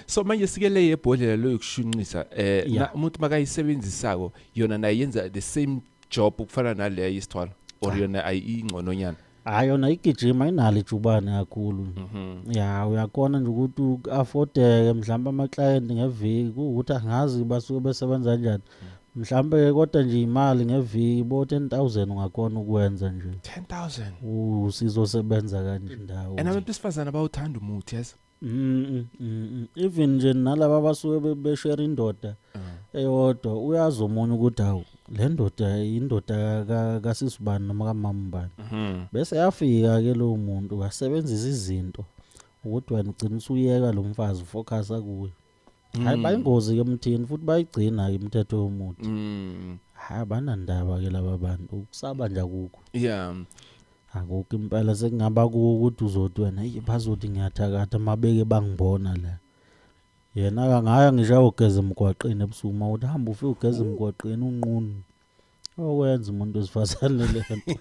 So manje sikele yebhodlela loyokushunqisa na umuntu makayisebenzisako yona naye yenza the same job ukufana naleya yisithwalo, or yona ayingcononyana? Hayi, yona igijima inalo ijubane kakhulu. Ya, uyakhona nje ukuthi u-affordeke mhlawumbe ama-client ngeviki, kuwukuthi angazi basuke besebenza kanjani mhlawumbe, kodwa nje imali ngeviki bo 10,000 ungakhona ukwenza nje. 10,000? Usizosebenza kanje ndawo. And abantu besifazane bawuthanda umuthi, yes. Even nje nalaba abasuke beshare indoda eyodwa, uyazi omunye ukuthi hawu, le ndoda indoda kasisibani noma kamama bani. Bese yafika ke lowo muntu wasebenzisa izinto ukuthi wena ugcina usuyeka lo mfazi, ufocus kuye. Hayi, bayingozi ke emthini futhi bayigcina ke imithetho yomuthi. Hayi, abanandaba ke laba bantu, ukusaba nje akukho. Akukho impela, sekungaba kuwo ukuthi uzothi wena, "Eyi, bazothi ngiyathakatha mabeke bangibona la." Yena akangaya ngisho ayogeza emgwaqeni ebusuku, uma uthi hamba ufike ugeze emgwaqeni unqunu. Okwenza umuntu wesifazane le nto.